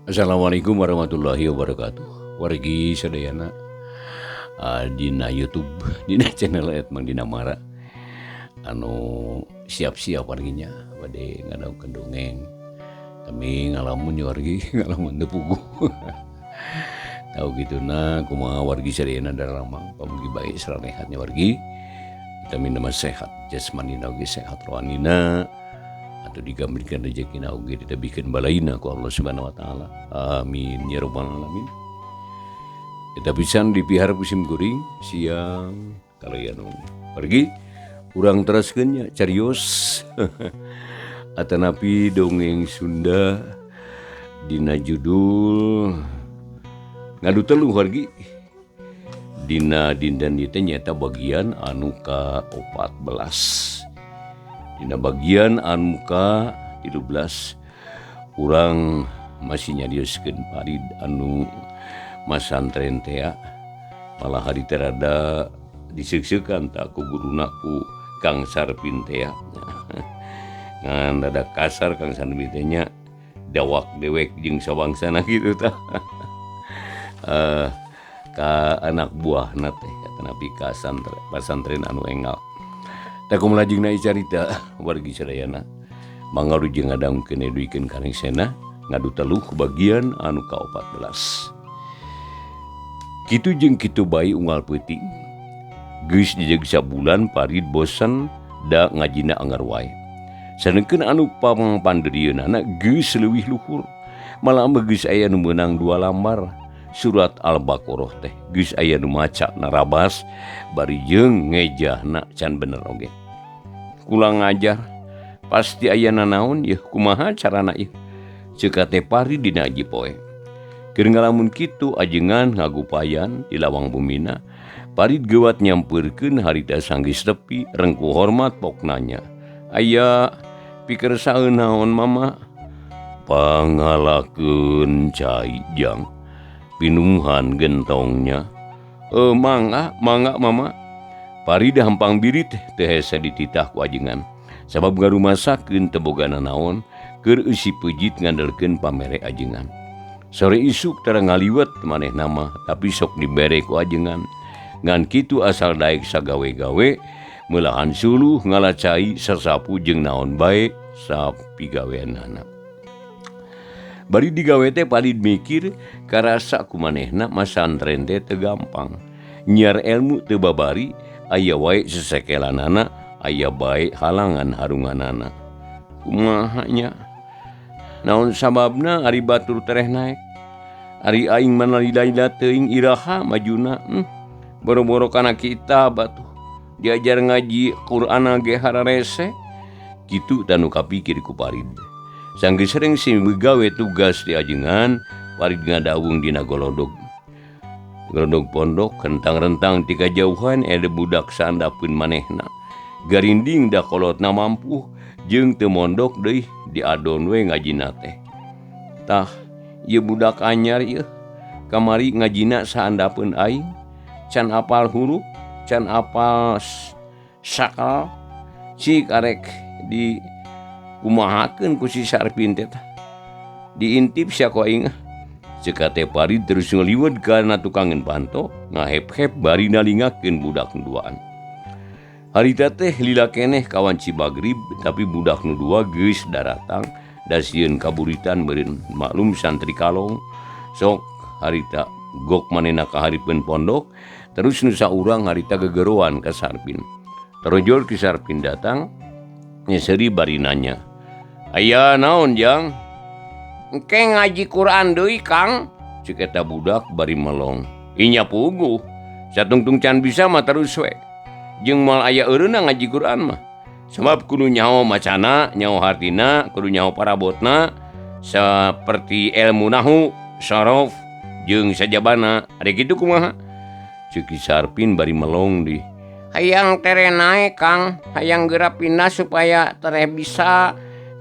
Assalamualaikum warahmatullahi wabarakatuh. Wargi sadayana dina YouTube, dina channel et Mang Dina Mara anu siap-siap warginya bade ngadangukeun dongeng. Kami ngalamun ya wargi, ngalamun teu puguh. Tahu gitu na kumaha wargi sadayana daramang, pamugi bae saranehat nya wargi. Vitamin nama sehat jasmanina oge sehat rohanina atau digambirkan rezekina oge ditebihkeun balaina ku Allah Subhanahu wa taala. Amin ya rabbal alamin. Eta pisan dipihar musim kuring siang kalayan pergi urang teraskeun nya carios atanapi dongeng Sunda dina judul ngadu teluh wargi. Dina dinten ieu teh nyaeta bagian anu ka-14. Dina bagian anu ka-13 urang masih nyarioskeun Farid anu masantren tea malah hari teh rada diseuk-seukan tak ku guruna ku Kang Sarpin tea. Ngan rada kasar Kang Sarpin teh nya dawak dewek jeung sabangsana kitu tah. Ka anak buahna teh atanapi ka pasantren anu enggal. Tah kumaha lajengna ieu carita wargi sadayana mangga rujeng ngadangukeun duikeun ka sena ngadu teluh bagian anu ka-14. Kitu jeung kitu bae unggal peuting geus jejeg sabulan Farid bosen da ngajina anggar wae. Sedengkeun anu pangpanderieunana geus leuwih luhur. Malah geus aya nu meunang 2 lambar surat Al-Baqarah teh geus aya nu maca narabas bari jeung ngejahna can bener oge. Kula ngajar pasti aya nanaon yeuh kumaha carana ieu. Ceuk teh Farid dina aji poe. Keur ngalamun kitu ajengan ngagupayan di lawang bumina. Farid geuwat nyampeurkeun harita sanggis tepi rengku hormat pok nanya. Aya pikir saeun naon mama? Pangalakeun cai jang. Pinuhan gentongnya. Mangga, mangga mama. Farid hampang birit teu hese dititah ku ajengan. Sabab ngarumasakeun teu boga nanaon keur eusi peujit ngandelkeun pamere ajengan. Sore isuk tara ngaliwet manehna mah tapi sok dibere ku ajengan. Ngan kitu asal daek sagawe-gawe meulahan suluh ngalacai sasapu jeung naon bae sapigaweanana. Bari digawe teh Farid mikir karasa ku manehna masantren teh teu gampang. Nyiar ilmu teu babari aya wae sesekelanana, aya bae halangan harunganana. Kumaha nya? Naon sababna ari batur tereh naek? Ari aing mah lila-lila teuing iraha majuna. Boro-boro kana kitab atuh. Diajar ngaji Qur'an ge hararese. Kitu tah nu kapikir ku Farid. Sanggeus sering si megawe tugas di ajengan, Farid ngadawung dina golodog. Golodog pondok rentang-rentang ti kajauhan aya budak saandapeun manehna. Garinding da kolotna mampuh jeung teu mondok deui diadon we ngajina teh. Tah, ieu budak anyar ieu kamari ngajina saandapeun aing, can apal huruf, can apal sakal, cik arek di kumahakeun ku si Sarpin teh tah. Diintip sia ku aing. Ceuk teh Farid terus ngaliwet kana tukangeun panto, ngahep-hep bari nalingakeun budak nu duaan. Harita teh lila keneh kawan Cibagrib, tapi budak nu dua geus daratang da sieun kaburitan meureun maklum santri kalong. Sok harita gok manehna ka hareupeun pondok, terus nu saurang harita gegeroan ka Sarpin. Tarojol ki Sarpin datang, nyeseri bari nanya. Aya naon jang? Engke ngaji Quran deui Kang? Ceuk eta budak bari melong. Inya puguh. Satungtung can bisa mah terus we. Jeung moal aya eureunna ngaji Quran mah. Sabab kudu nyaho macana, nyaho hartina, kudu nyaho parabotna saperti ilmu nahu, sorof jeung sajabana. Ari kitu kumaha? Ceuk Ki Sarpin bari melong deui. Hayang tere naek Kang, hayang geura pindah supaya tereh bisa.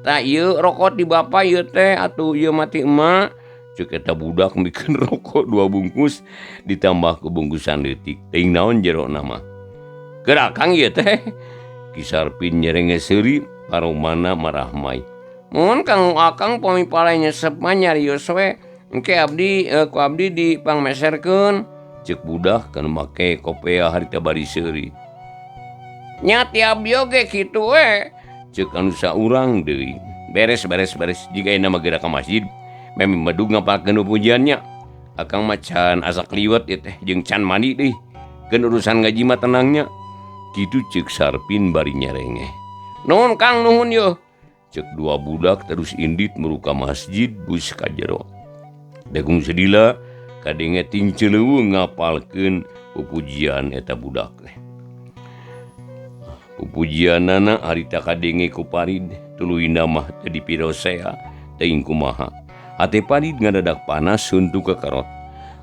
Tah ieu rokok di bapa ieu teh atuh ieu mati emak. Ceuk eta budak mikeun rokok 2 bungkus ditambah ku bungkusan leutik. Teuing naon jerona mah. Geura Kang ieu teh. Ki Sarpin nyerenge seuri paromana marahmai. Mun Kang Akang pami palai nyesep mah nyarios we. Engke abdi ku abdi dipangmeserkeun. Ceuk budak kana make kopea harita bari seuri. Nya ti abdi oge kitu we. Ceuk anu saurang deui. Beres beres beres jiga ayeuna mah geura ka masjid. Memi medug ngapalkeun pujiannya. Akang mah can asa kliwet ieu teh jeung can mandi deui. Keun urusan ngaji mah tenangnya. Kitu ceuk Sarpin bari nyerengeh. Nuhun Kang nuhun yeuh. Ceuk dua budak terus indit meruka masjid bus ka jero. Degung sedila kadenge ting celeuweung ngapalkeun pupujian eta budak teh. Pupujianana harita kadenge ku Parid tuluyna mah teu dipirosea teuing kumaha. Hate Parid ngadadak panas huntu kakarot.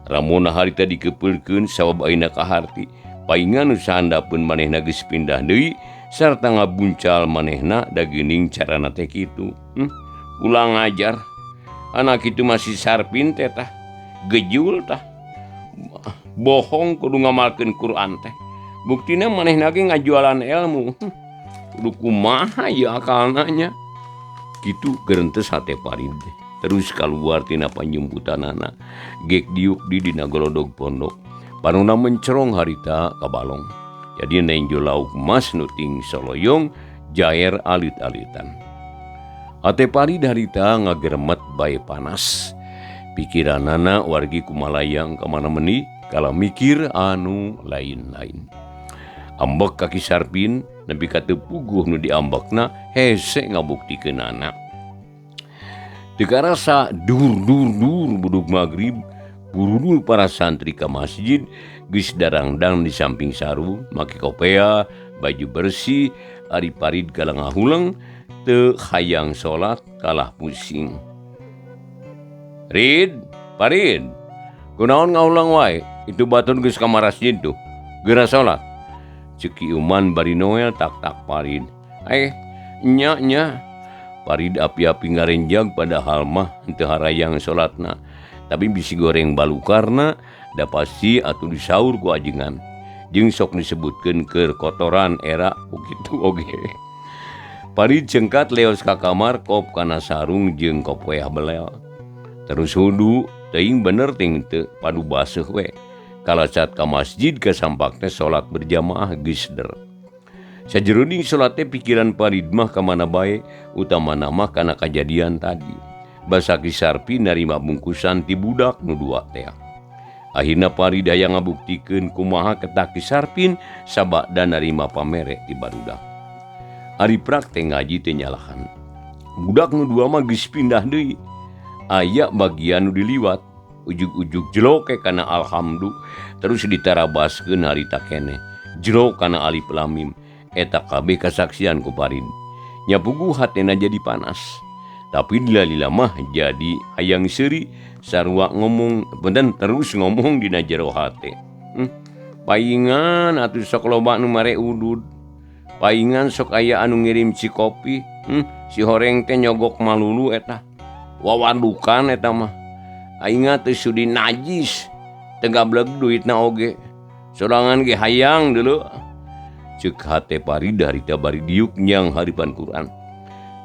Ramona harita dikepeulkeun sabab ayeuna kaharti. Paingan nu sahandapeun manehna geus pindah deui sarta ngabuncal manehna da geuning carana teh kitu. Ulang ajar. Anak itu masih Sarpin teh tah. Gejul tah. Bohong kudu ngamalkeun Quran teh. Buktina manehna ge ngajualan ilmu. Kudu kumaha ieu akalna nya. Kitu gerentes hate Parid. Terus kaluar tina panyumputanana. Gek diuk di dina golodog pondok. Panona mencerong harita ka balong. Jadi nenjo lauk mas nu ting soloyong jaer alit-alitan. Hate Parid harita ngageremet bae panas. Pikiranana wargi kumalayang ka mana meni kala mikir anu lain-lain. Ambek ka Ki Sarpin nepi ka teu puguh nu diambekna hese ngabuktikeunana. Teu karasa dur dur dur buduk magrib burudul para santri ka masjid geus darangdang di samping sarung make kopea baju bersih ari Parid kalah ngahuleng teu hayang salat kalah pusing. Rid, Parid, kunaon ngahuleng wae? Itu batur geus ka masjid tuh. Geura salat. Ceuk Ki Uman bari noel tak-tak Parid. Nya nya. Parid api-api ngarenjag padahal mah henteu harayang salatna. Tapi bisi goreng balukarna da pasti atuh disaur ku ajengan. Jeung sok disebutkeun keur kotoran era kitu oge. Parid cengkat leos ka kamar kop kana sarung jeung kopoeah belel. Terus wudu teuing bener ting teu padu baseuh we. Kalacat ka masjid kasampak teh salat berjamaah geus der. Sajeroning salat teh pikiran Parid mah ka mana bae, utamana mah kana kajadian tadi. Basa Ki Sarpin narima bungkusan ti budak nu dua teh. Akhirna Parid hayang ngabuktikeun kumaha ketak Ki Sarpin sabada narima pamere ti barudak. Ari praktek ngaji teh nyalahan. Budak nu dua mah geus pindah deui. Aya bagian nu diliwat, ujug-ujug jero ke kana alhamdu terus ditarabaskeun harita keneh. Jero kana alif lam mim. Eta kabeh kasaksian ku Parid. Nya puguh hatena jadi panas. Tapi lila-lila mah jadi hayang seuri sarua ngomong benten terus ngomong dina jero hate. Paingan atuh sok loba nu mare udud. Paingan sok aya anu ngirim cikopi. Si horeng teh nyogok malulu eta. Wawadukan eta mah. Aing teh sudi najis. Teu gableg duitna oge. Sorangan ge hayang deuleu. Ceuk hate Parid harita bari diuk nyang haripan Quran.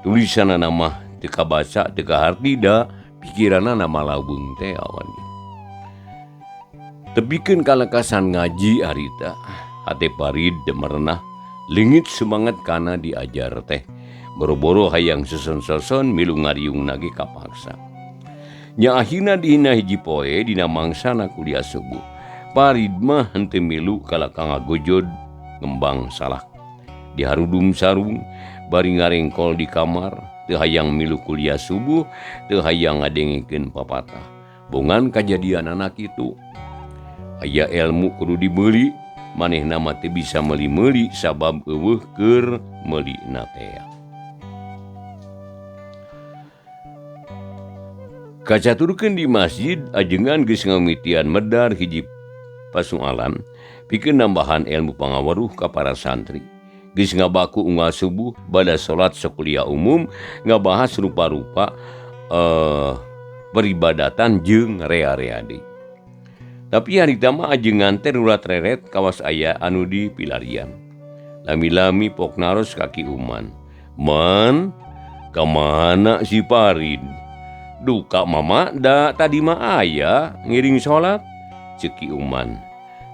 Tulisanana mah teu kabaca teu kaharti da pikiranana malaweung teh awan. Tepikeun kalekasan ngaji harita. Hate Parid merenah leungit semangat kana diajar teh. Boro-boro hayang soson-soson milu ngariung nage kapaksa. Nya akhirna dina hiji poe dina mangsana kuliah subuh. Parid mah henteu milu kala kangagojod ngembang salak. Diharudum sarung bari ngarengkol di kamar, teu hayang milu kuliah subuh, teu hayang ngadengikeun papatah. Bongan kajadianana kitu. Aya ilmu kudu dibeuli, manehna mah teu bisa meuli-meuli sabab eueuh keur meulina teh. Kacaturkeun di masjid ajengan geus ngamitian medar hiji pasualan pikeun nambahan ilmu pangaweruh ka para santri. Geus ngabaku unggal subuh bada salat sakuliah umum ngabahas rupa-rupa peribadatan jeung rea-rea deui. Tapi harita mah ajengan teh rurat reret kawas aya anu di pilarian. Lami-lami pok naros ka Ki Uman. Man, ka mana si Parid? Duka mama da tadi mah aya ngiring salat ceuk Ki Uman.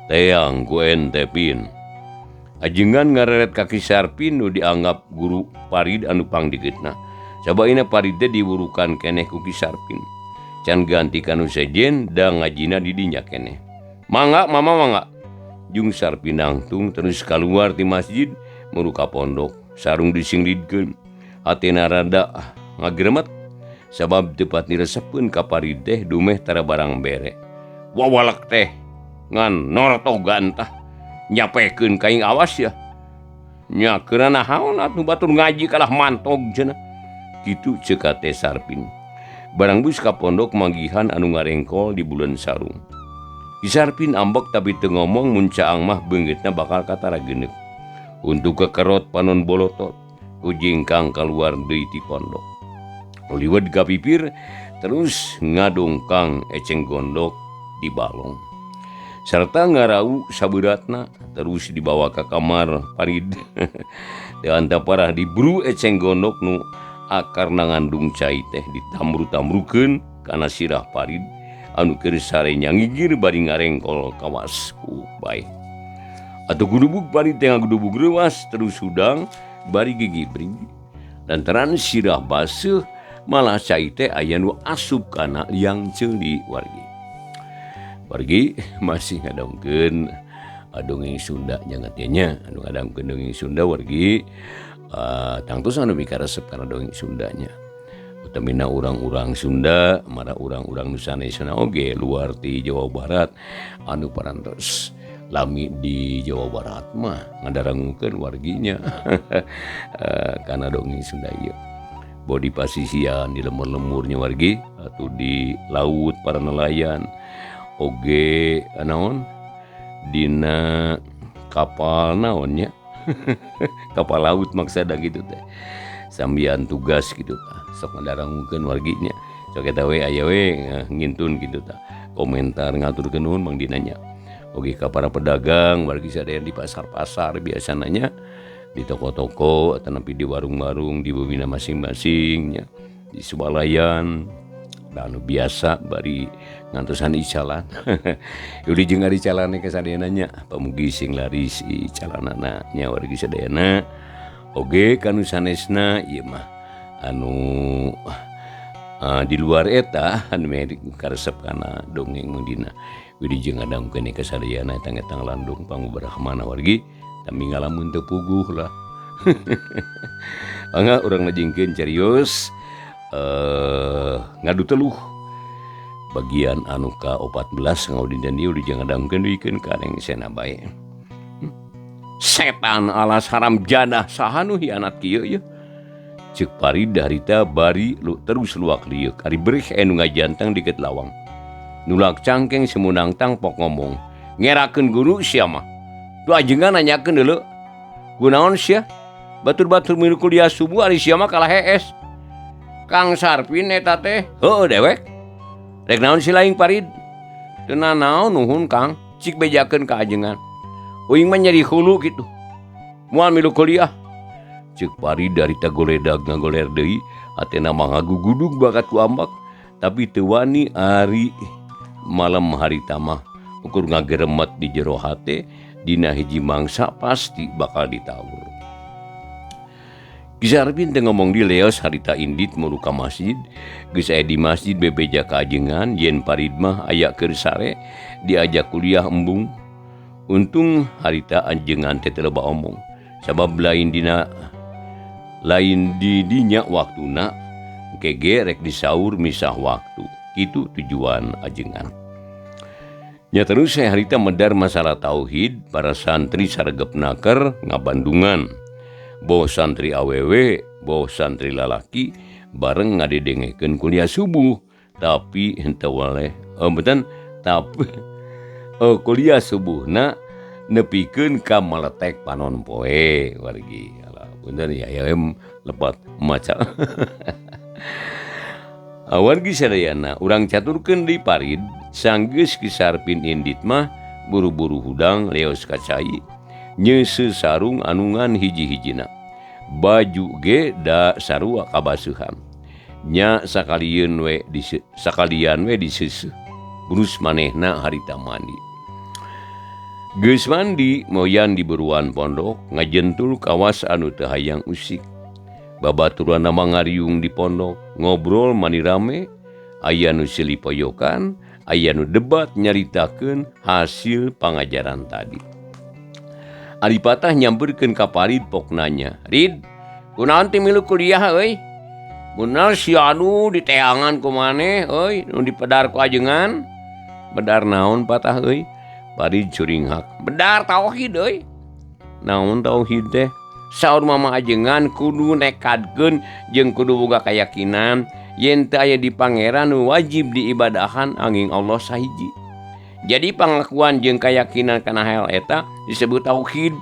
Teang ku ente Pin. Ajengan ngareret ka Ki Sarpin nu dianggap guru Parid anu pangdikeutna. Sabaina Parid teh diwurukan keneh ku Ki Sarpin. Can ganti ka nu sejen da ngajina di dinya keneh. Mangga mama mangga. Jung Sarpin nangtung terus kaluar ti masjid muru ka pondok. Sarung disinglidkeun. Hatena rada ngageremet sabab teu pati resepeun ka Parid teh dumeh tara barang bere. Wawalek teh ngan nortogan tah nyapekeun ka aing awas ya. Nya keuna nahaon atuh batur ngaji kalah mantog cenah. Kitu ceuk hate Sarpin. Barang geus ka pondok manggihan anu ngarengkol di buleun sarung. Ki Sarpin ambek tapi teu ngomong mun caang mah beungeutna bakal katara geuneuk. Untuk kekerot panon bolotot kujingkang kaluar deui ti pondok. Liwet ka pipir terus ngadongkang eceng gondok di balong. Serta ngarau sabeuratna terus dibawa ka kamar Parid. Teu anta parah diburu eceng gondok nu akarna ngandung cai teh ditamru-tamrukeun kana sirah Parid anu keur sare nyangigir bari ngarengkol kawas ku bae. Atuh gudubug Parid teh ngagudubug reuas terus hudang bari gigibring. Lantaran sirah baseuh malah cai teh aya nu asup kana liang ceuli wargi. Wargi masih ngadongkeun dongeng Sunda nya nya anu ngadongkeun dongeng Sunda wargi tangtos anu mikaresep kana dongeng Sundanya. Utamina urang-urang Sunda, mara urang-urang nu sanesna oge luar ti Jawa Barat anu parantos lami di Jawa Barat mah ngadarangukeun warginya kana dongeng Sunda ieu. Bo di pasisian di lemur-lemurnya wargi atau di laut para nelayan oge naon dina kapal naonnya kapal laut maksada gitu teh sambian tugas gitu tah sok ngadangukeun warginya sok eta we aya we ngintun gitu tah komentar ngaturkeun nuhun Mang Dinanya oge ka para pedagang wargi sadaya di pasar-pasar biasananya di toko-toko atau nepi di warung-warung di bumina masing-masing nya di swalayan anu biasa bari ngantosan icalan. Yudi jeung ari calane kasadayana nya pamugi sing laris icalanana nya wargi sadayana oge kanu sanesna ieu mah anu di luar eta anu karesep kana dongeng Mang Dina. Yudi jeung ngadangkeun kasadayana etang-etang landung pangubarahmana wargi tapi ngalamun teu puguh lah. Mangga urang lajengkeun carios ngadu teluh bagian anu ka 14 ngaudinten ieu dijang ngadangkeun duikeun ka Neng Sena bae. Setan alas haram jadah saha nu hianat kieu yeuh. Ceuk Parid harita bari lu terus luak lieuk ari berih anu ngajanteng deket lawang. Nulak cangkeng semunang tangpok ngomong, ngerakeun guru sia mah. Du ajengan nanyakeun deuleu. Kunaon sia? Batur-batur milu kuliah subuh ari sia mah kalah hees. Kang Sarpin eta teh, heueuh dewek. Rek naon si laing Parid? Teu nanaon nuhun Kang, cik bejakeun ka ajengan. Uing mah nyeri hulu kitu. Moal milu kuliah. Ceuk Parid harita goledag ngagoler deui, hatena mah ngagugudug bakat ku ambak, tapi teu wani ari malam harita mah ukur ngageremet di jero hate dina hiji mangsa pasti bakal ditawur. Ki Sarpin teu ngomong di leos harita indit muru ka masjid, geus aya di masjid bebeja ka ajengan yen Parid mah aya keur sare diajak kuliah embung. Untung harita ajengan teh teu loba omong, sabab lain dina lain di dinya waktuna engke rek disaur misah waktu. Kitu tujuan ajengan. Nya terus saya harita medar masalah tauhid para santri saregep naker ngabandungan. Boh santri awewe, boh santri lalaki bareng ngadedengekeun kuliah subuh, tapi henteu waleh benten tapi kuliah subuhna nepikeun ka maletek panon poe wargi. Alah punten ya ya lepat maca. Wargi sadayana urang caturkeun di Parid sanggeus Ki Sarpin indit mah buru-buru hudang leos ka cai nyeuseuh sarung anungan hiji-hijina. Baju ge da sarua kabaseuhan. Nya sakalieun we sakalian we diseuseuh. Burus manehna harita mandi. Geus mandi moyan di buruan pondok ngajentul kawas anu teu hayang usik. Babaturanna mangariung di pondok ngobrol mani rame, aya nu silipoyokan, aya nu debat nyaritakeun hasil pangajaran tadi. Ari Patah nyamperkeun ka Parid pok nanya, "Rid, kunaon teh milu kuliah euy? Bener si anu diteangan ku maneh euy, nu dipedar ku ajengan." "Bedar naon Patah euy?" Parid curinghak. "Bedar tauhid euy." "Naon tauhid teh?" "Saur mama ajengan kudu nekadkeun jeung kudu boga kayakinan yen teu aya di pangeran nu wajib diibadahan angin Allah sahiji. Jadi pangakuan jeung kayakinan kana hal eta disebut tauhid.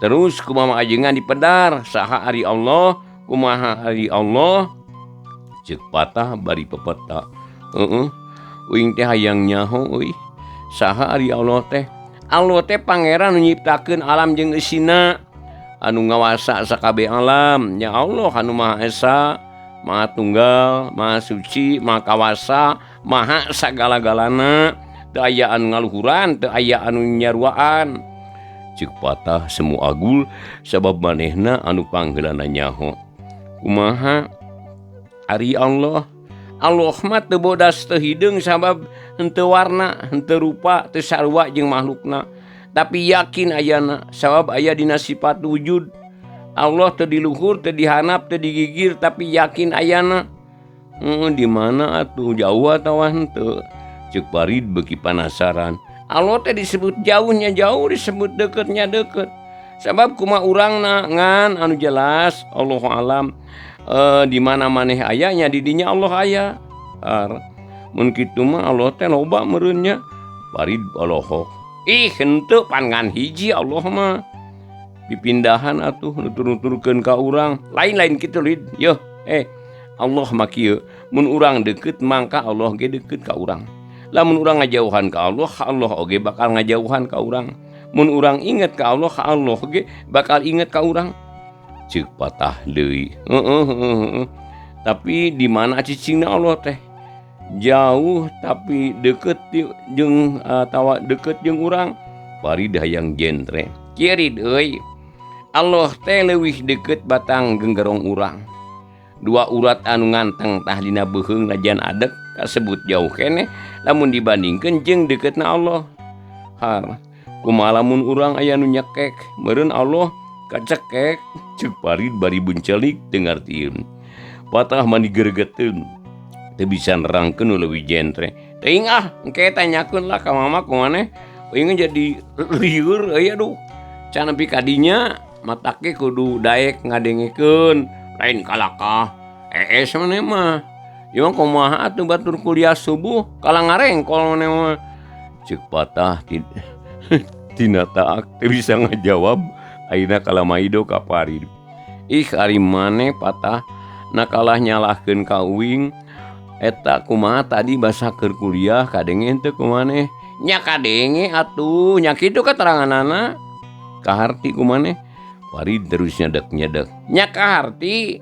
Terus ku mama ajengan dipedar saha ari Allah, kumaha ari Allah." Ceuk Patah bari pepeta. "Heeh, uing teh hayang nyaho euy. Saha ari Allah teh? Allah teh pangeran nu nyiptakeun alam jeung eusina, anu ngawasa sakabeh alam. Nya Allah anu Maha Esa, Maha Tunggal, Maha Suci, Maha Kawasa, Maha sagala-galana. Teu aya anu ngaluhuran, teu aya anu nyaruaan." Ceuk Patah semu agul sabab manehna anu pangheulana nyaho. "Kumaha ari Allah? Allah mah teu bodas teu hideung sabab henteu warna, henteu rupa, teu sarua jeung makhlukna. Tapi yakin ayana sabab aya dina sifat wujud. Allah teu di luhur, teu dihanap, teu digigir, tapi yakin ayana." Di mana atuh, jauh atawa henteu?" Ceuk Parid beuki panasaran. "Allah teh disebut jauhnya jauh, disebut deketnya deket. Sabab kumaha urangna ngan anu jelas Allahu alam di mana maneh ayanya di dinya Allah aya. Mun kitu mah Allah teh loba meureun nya." Parid olohok. "Ih henteu pan ngan hiji Allah mah. Pipindahan atuh nutur-nuturkeun ka urang. Lain-lain kitu Lid. Yeuh, Allah mah kieu, mun urang deukeut mangka Allah ge deukeut ka urang. Lamun urang ngajauhan ka Allah, Allah oge bakal ngajauhan ka urang. Mun urang inget ka Allah, Allah ge bakal inget ka urang." Ceuk Patah deui. "Heeh, heeh, heeh. Tapi di mana cicingna Allah teh? Jauh tapi deukeut jeung atawa deukeut jeung urang?" Parid hayang jentre. "Kieu Rid euy. Allah teh leuwih deukeut batang genggerong urang. Dua urat anu nganteng tah dina beuheung najan adek kasebut jauh keneh lamun dibandingkeun jeung deuketna Allah. Har, kumaha lamun urang aya nu nyekek, meureun Allah kacekek." Ceuk Parid bari buncelik teu ngartieun. Patah mani geregeteun. Teu bisa nerangkeun nu leuwih jentre. "Teuing ah, engke tanyakeun lah ka mama ku maneh. Uing jadi lieur euy aduh. Can nepi ka dinya matak ge kudu daek ngadengekeun, lain kalakah ees maneh mah. Ieu mah kumaha atuh batur kuliah subuh kalah ngarengkol maneh mah." Ceuk Patah tina taak teu bisa ngajawab ayeuna kalah maido ka Parid. "Ih ari maneh Patah nakalah nyalahkeun ka uing. Eta kumaha tadi basa keur kuliah kadenge henteu ku maneh?" "Nya kadenge atuh, nya kitu kateranganana. Kaharti ku maneh?" Parid terus nyedek-nyedek. "Nya kaharti."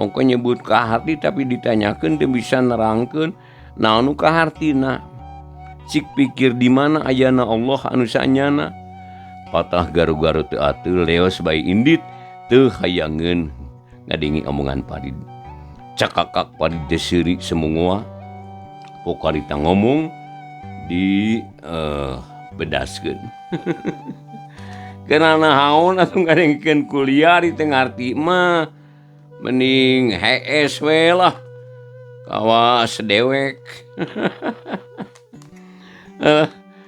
Ongko nyebut kaharti tapi ditanyakeun teu bisa nerangkeun naon nu kahartina. Cik pikir di mana ayana Allah anu sanyana. Patah garu-garu teu ateul leos bae indit teu hayangeun ngadenge omongan Parid. Cakakak Parid teh seuri semungua. Pokarita ngomong di bedaskeun. Keuna naon atuh ngadengkeun kuliah di teu ngarti mah. Mending hees we lah. Kawas dewek.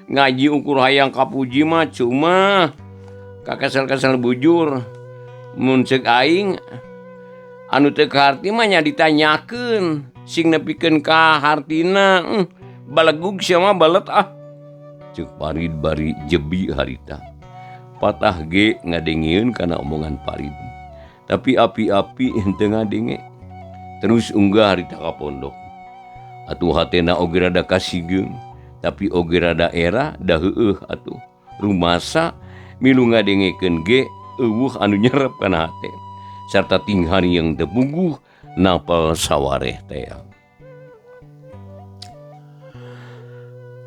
Ngaji ukur hayang kapuji mah cuma kakesel-kesel bujur. Mun ceuk aing anu teu kaharti mah nya ditanyakeun sing nepikeun ka hartina. Balegug sia mah balet ah." Ceuk Parid bari jebi harita. Patah ge ngadengeun kana omongan Parid. Tapi api-api henteu ngadenge. Terus unggah harita ka pondok. Atuh hatena oge rada kasigeung, tapi oge rada era da heueuh atuh. Rumasa milu ngadengekeun ge eueuh anu nyerep kana hate. Sarta tinghari yang teu puguh Napal sawareh teh.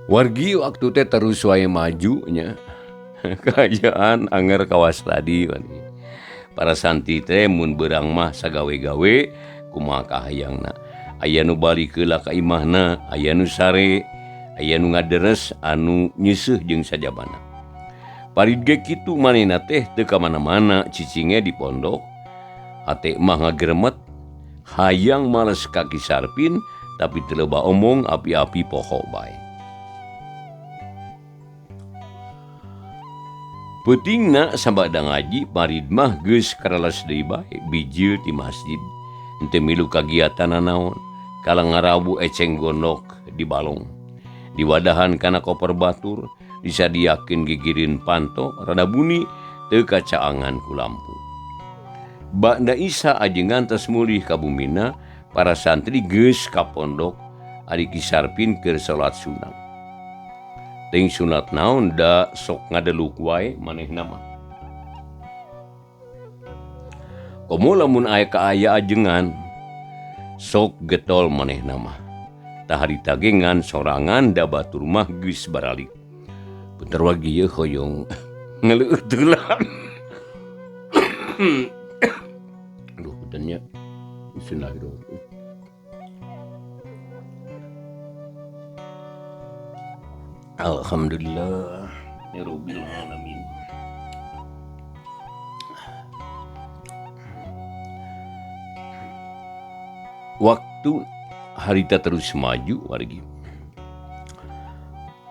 Wargi waktu teh terus wae majunya. Kaayaan anger kawas tadi para santri teh mun beurang mah sagawe-gawe kumaha kahayangna. Aya nu balik heula ka imahna, aya nu sare, aya nu ngaderes anu nyeuseh jeung sajabana. Parid ge kitu manehna teh teu ka mana-mana cicinge di pondok. Hate mah ngageremet hayang males ka Ki Sarpin tapi teu loba omong api-api poho bae. Peutingna sabada ngaji Parid mah geus karales deui bae bijil ti masjid. Henteu milu kagiatan nanaon, kala ngarawu eceng gondok di balong. Diwadahan kana koper batur, disadiakeun gigireun panto rada buni teu kacaangan ku lampu. Ba'da Isya ajengan tos mulih ka bumina, para santri geus ka pondok ari Ki Sarpin keur salat sunat. Ting sunat naon da sok ngadeluk wae manehna mah. Komo lamun aya kaaya ajengan sok getol manehna mah. Tah harita ge ngan sorangan da batur mah geus baralik. Bentar wagi ieu hoyong ngeleueut heula. Aduh punten nya. Bismillahirrahmanirrahim. Alhamdulillah ya rabbil alamin. Waktu harita terus maju wargi.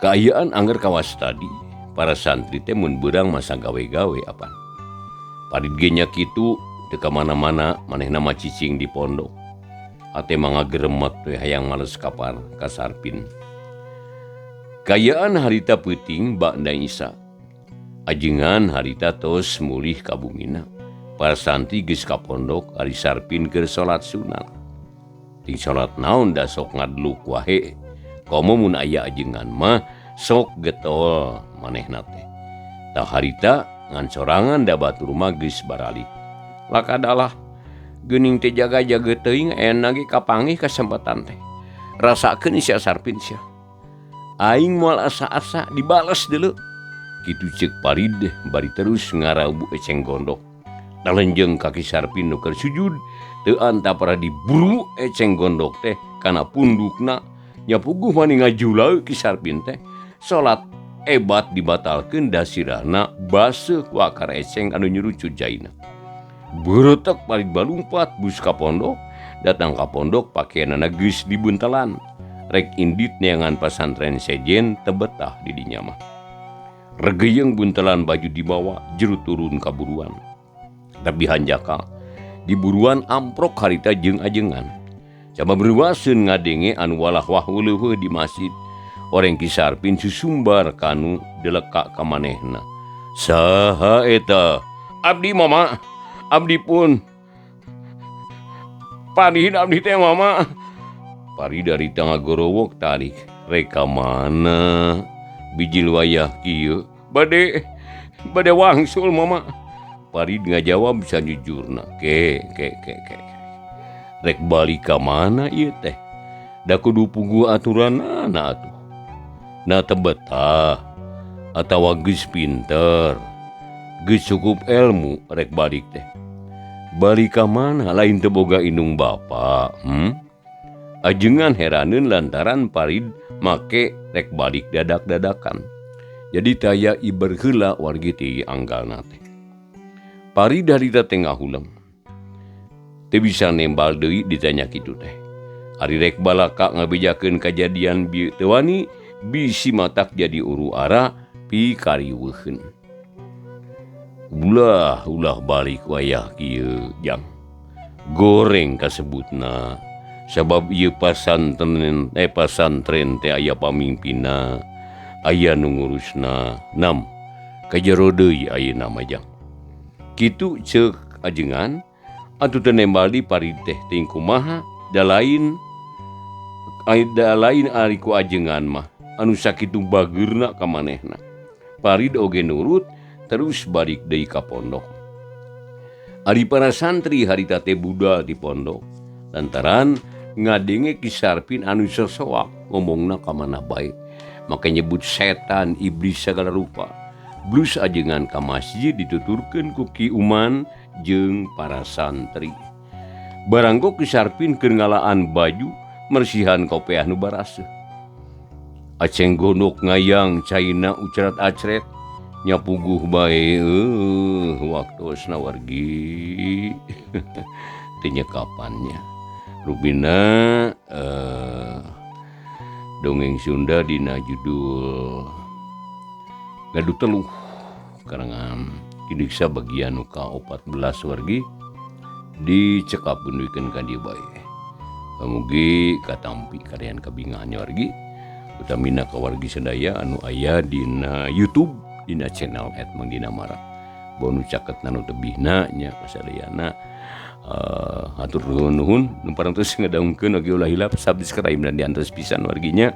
Kaayaan angger kawas tadi, para santri teh mun beurang masa gawe-gawe apan. Parid ge nya kitu teu ka mana-mana manehna mah cicing di pondok. Ate mah ngageremet we hayang males kapar ka Sarpin. Kaayaan harita peuting ba'da Isya. Ajengan harita tos mulih ka bumina. Para santri geus ka pondok ari Sarpin keur salat sunat. Ting salat naon da sok ngadluk wae. Komo mun aya ajengan mah sok getol manehna teh. Tah harita ngan sorangan da batur mah geus baralik. Lakadalah geuning teh jaga-jaga teuing aya ge kapanggih kasempatan teh. Rasakeun sia Sarpin sia. Aing moal asa-asa dibales deuleu. Kitu ceuk Parid bari terus ngarabu eceng gondok. Talenjeng ka Ki Sarpin nu keur sujud teu antapara diburu eceng gondok teh kana pundukna. Nya puguh mani ngajulaeuk Ki Sarpin teh. Salat ebat dibatalkeun dasirahna baseuh ku akar eceng anu nyurucut jaina. Beuretek Parid balumpat bus ka pondok, datang ka pondok pakeanana geus dibuntelan. Rek indit neangan pasantren sejen tebetah di dinya mah. Regeyeng buntelan baju dibawa jeru turun ka buruan. Tapi hanjakal di buruan amprok harita jeung ajengan. Coba berwaseun ngadenge anu walah wah leuheuh di masjid. Oreng Ki Sarpin susumbar kanu delekak ka manehna. Saha eta? Abdi mama. Abdi pun. Parid abdi teh mama. Pari dari tengah gorowok tarik reka mana bijil wayah kieu bade bade wangsul mama. Parid ngajawab sajujurna ke ke ke ke rek balik ka mana ieu teh da kudu puguh aturanana atuh na teu betah atawa geus pinter geus cukup ilmu rek balik teh balik ka mana lain teu boga indung bapa. Ajengan heraneun lantaran Parid make rek balik dadak-dadakan. Jadi taya iber heula wargi ti anggalna teh. Parid harita teh ngahuleng. Teu bisa nembal deui ditanya kitu teh. Ari rek balaka ngabejakeun kajadian bieu teu wani bisi matak jadi uru ara pikariweuheun. Ulah ulah balik wayah kieu jang. Goreng kasebutna. Sabab ieu pasantren teh aya pamimpinna, aya nu ngurusna. Nam kajero deui ayeuna mah jang. Kitu ceuk ajengan atuh teu nembal di Parid teh ting kumaha da lain ari ku ajengan mah anu sakitu bageurna ka manehna. Parid oge nurut terus balik deui ka pondok. Ari para santri harita teh budal di pondok. Lantaran ngadenge Ki Sarpin anu sosoak ngomongna ka mana bae. Make nyebut setan, iblis segala rupa. Blus ajengan ka masjid dituturkeun ku Ki Uman jeung para santri. Barangko Ki Sarpin keur ngalaan baju mersihan kopeah nu baraseuh. Aceng gondok ngayang caina ucrat-acret nyapuguh bae waktosna wargi. Teu nyekapannya. Rupina dongeng Sunda dina judul Gaduh Teluh karangan Ki Diksa bagian nu ka-14 wargi dicekap duikeun ka dieu bae. Mugi katampi karian kabingahan wargi. Utamina ka wargi sadaya anu aya dina YouTube dina channel @mangdinamara. Bonu caket nanu tebihna nya kasadayana hatur nuhun nu parantos ngadangkeun oge ulah hilap subscribe dan diantos pisan warginya.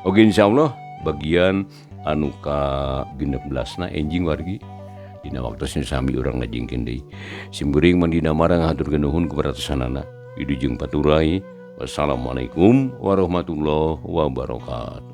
Oge insyaallah bagian anu ka-16na enjing wargi dina waktos nu sami urang ngajengkeun deui. Simkuring Mang Dina Mara ngahaturkeun nuhun kubaratosanana. Wilujeng paturai. Wassalamualaikum warahmatullahi wabarakatuh.